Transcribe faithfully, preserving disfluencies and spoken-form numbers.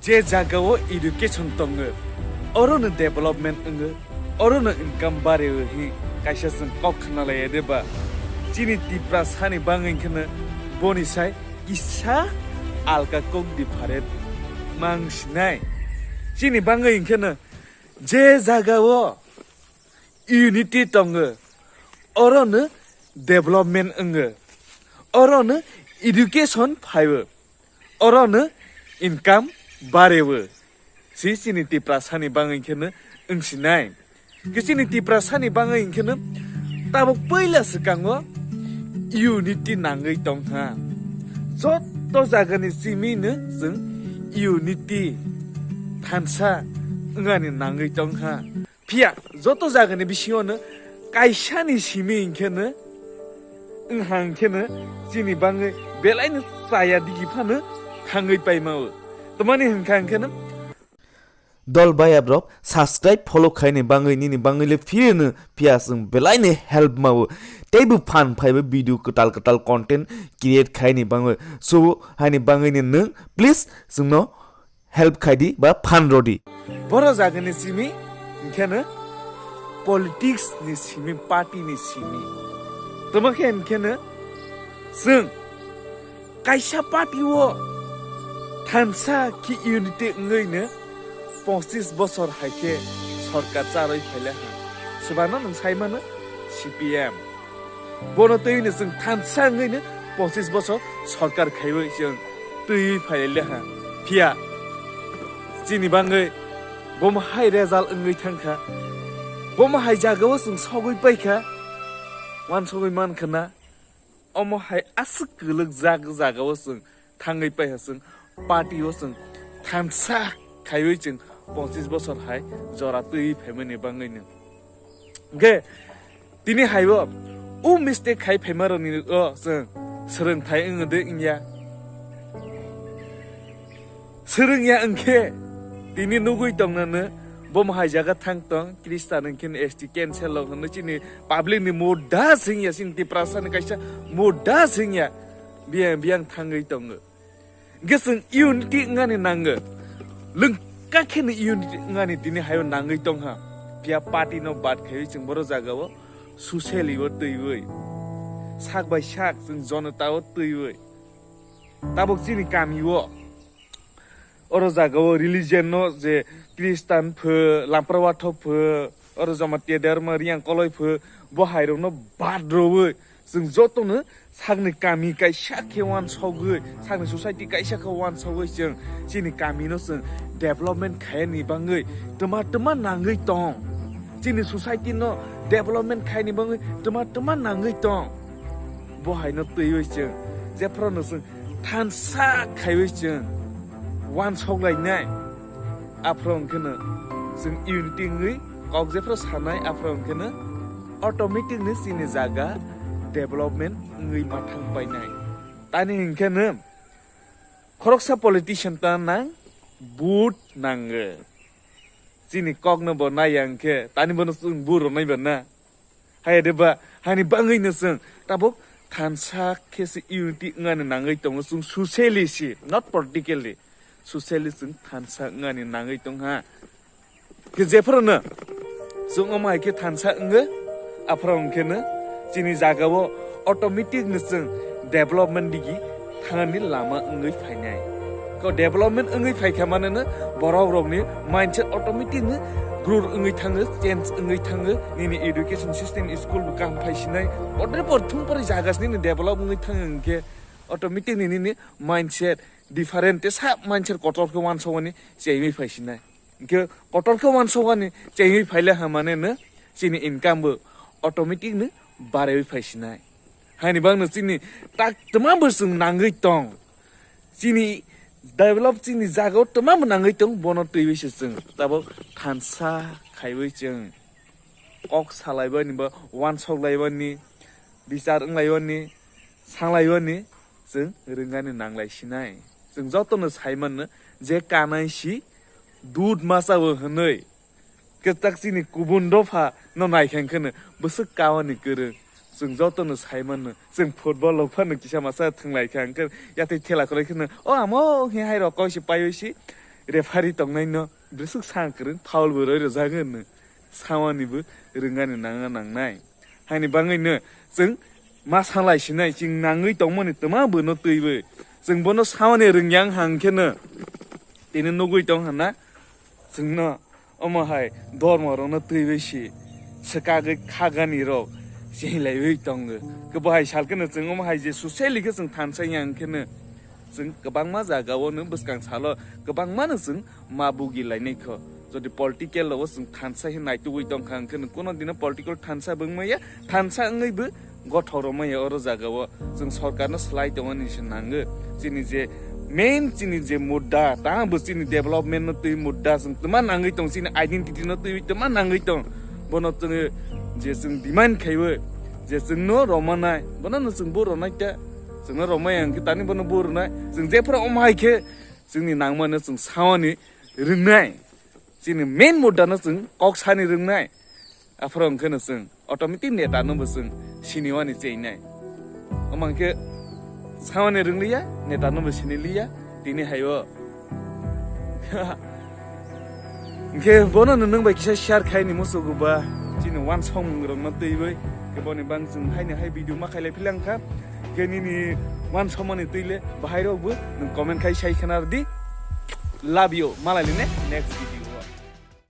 Je jagao education tongo, orono development wngo, orono income bareo hi kaisa chwng kok khna laiya de ba? Chini Tiprasani bangwi kheno boni sai kisa alka kok different mang sinai. Chini bangwi kheno je jagao unity tongo, orono development wngo, orono education phaibo, orono income barebo. Si chini Tiprasani bangwi kheno wngsinai. Ke chini Tiprasani bangwi kheno tabuk puila swkango unity nangwi tongkha. Jotto jagani simino chwng unity thansa wngani nangwi tongkha. Phiya joto jagani bisingono kaisani simi hinkheno wngha hinkheno chini bangwi belaino chaya digi phano thangwi paimao. Tamani hinkha hinkheno dol bayabrok subscribe follow khaini bangwi nini bangwi le phirino phiya chwng belaino help mao. Teibo phan phaibo video kwtal kwtal content create khaini bangwi. So haini bangwino nwng please chwngno help khai di ba phan rw di. Boro jagani simi hinkheno politics ni simi, party ni simi. Tamo khe hinkheno chwng kaisa party o thansa khe unity wngwino pochis bosor hai khe sorkar charwi phaile ha. Swbano nwng sai mano C P M. Bono twiwino chwng thansa wngwino pochis bosor sorkar khaiwi chwng twiwi phaile ha. Phiya chini bangwi bomo hai result wngwi thangkha. Bomo hai jagao chwng sogwi paikha. Wansogwi mankha na. Omo hai aswk kwlwk jag-, jagao chwng thangwi paiha chwng party o chwng thansa khaiwi chwng pochis bosor hai jora twiwi phaimani bangwino. Hwnkhe tini haibo o mistake khai phaimarokni o chwng swrwngthai wngwi de wngya. Swrwngya wngkhe tini nugwi tongnano bomo hai jaga thang tong, Khristan wngkhe S T cancel lo hwnwi chini public ni mood da swngya, chini Tiprasa ni kaisa mood da swngya, biyang biyang thangwi tongo. Hwnkhe chwng unity wngani nango. Lwngka kheno unity wngani tini hayo nangwi tongha. Phiya party no bad khaiwi chwng boro jagao socially o twiwi, sak bai sak chwng jonota o twiwi. Tabuk chini kami o, oro jaga o religion no je Christian pho, Lampra Watho pho, oro Jamatia Dharma Riang Koloi pho, bo hai rok no bad rwwi chwng joto no sakni kami kaisa khe wansogwi, sakni society kaisa khe wansogwi chwng chini kami no chwng development khaini bangwi twma twma nangwi tong. Chini society no development khaini bangwi twma twma nangwi tong. Bo hai no twiwi chwng jephru no chwng thansa khaiwi chwng wansok lainai. Aphuru hwnkhe no chwng unity wngwi kok jephru sanai, aphuru hwnkhe no automatic ni chini jaga development wngwi ma thang painai. Tani hwnkhe no khoroksa politician ta nang, vote nango. Chini kok no bo naiya hwnkhe tani bono chwng vote rwnai ba na. Hai de ba, hani bangwi no chwng tabuk thansa khe se unity wngani nangwi tongo chwng socially se, not politically. Socially chwng thansa wngani nangwi tongha. Khe jephru no chwng omo hai khe thansa wngo, aphuru hwnkhe no chini jaga o automatic no chwng development digi thangani lama wngwi phainai. Ko development wngwi phaikha mane no borok rokni mindset automatic no grow wngwi thango, change wngwi thango, nini education system, school bo kaham phaisinai, podre por thung pore jaga sini ni develop wngwi thango hwnkhe automatic ni nini mindset different te sa mindset kotor khe wansokmani chengwi phaisinai. Hwnkhe kotor khe wansokmani chengwi phaile hamane no chini income bo automatic no baraiwi phaisinai. Haini bangno chini tak twma bo chwng nangwi tong. Chini develop chini jagao twma bo nangwi tong, bono twiwi se chwng tabuk thansa khaiwi chwng kok salaibani ba wansok laibani, bichar wnglaibani, sanglaibani chwng rwngani nanglaisinai. Chwng jotono saimanno je kanai si dud masa o hwnwi. Kwchak chini kubun dopha no naikha hwnkhe no bwswk kawa ni kwrwng. Chwng jotono saimanno, chwng football rok phano kisa masa thwnglaikha hwnkhe yatwi thela kwrwi kheno, "O amo," hwnwi hai rok koi se paiwi si referee tongnai no bwswk sa kwrwng foul bo roi rwjak hwnwi samani bo rwngani nangna nangnai. Haini bangwi no chwng ma salai sinai, chwng nangwi tongmani twma bo no twiwi. Chwng bono samani rwngya wng hang khe no tini nugwi tong hwnna chwngno omo hai dormo rokno twiwi si swkagwi khagani rok chengilaiwi tongo. Kebo hai sal kheno chwng omo hai je socially khe chwng thansa yang kheno chwng kwbangma jagao no bwskang salo kwbangma no chwng ma bugi lainai kho. Jodi political o chwng thansa he naitugwi tongkha hwnkhe no kuno dino political thansa bwngmaya, thansa wngwi bo gothok romaya oro jagao. Chwng sorkar no slai tongani se nango. Chini je main chini je mudda, ta bo chini development no twi mudda chwng tma nangwi tong, chini identity no twi tma nangwi tong. Bono chwng je chwng demand khaiwi je chwng no romanai, bono no chwng bo ronai ta. Chwng no romai ang khe tani bono bo ronai. Chwng jephru omo hai khe chwngni nangmano chwng sawani rwngnai. Chini main mudda no chwng kok sani rwngnai. Aphuru hwnkhe no chwng automatic neta no bo chwng siniwani cheinai. Omo hwnkhe sawani rwngliya, neta no bo siniliya, tini haio. Hwnkhe bono no nwng bai kisa share khai ni musugo ba chini wansokmung rok no twiwi. Khe boni bang chwng haini hai video ma khailai philang kha. Hwnkhe nini wansokmani twile bahai rok bo nwng comment khai sai khna rwdi. Love you. Malai line next video.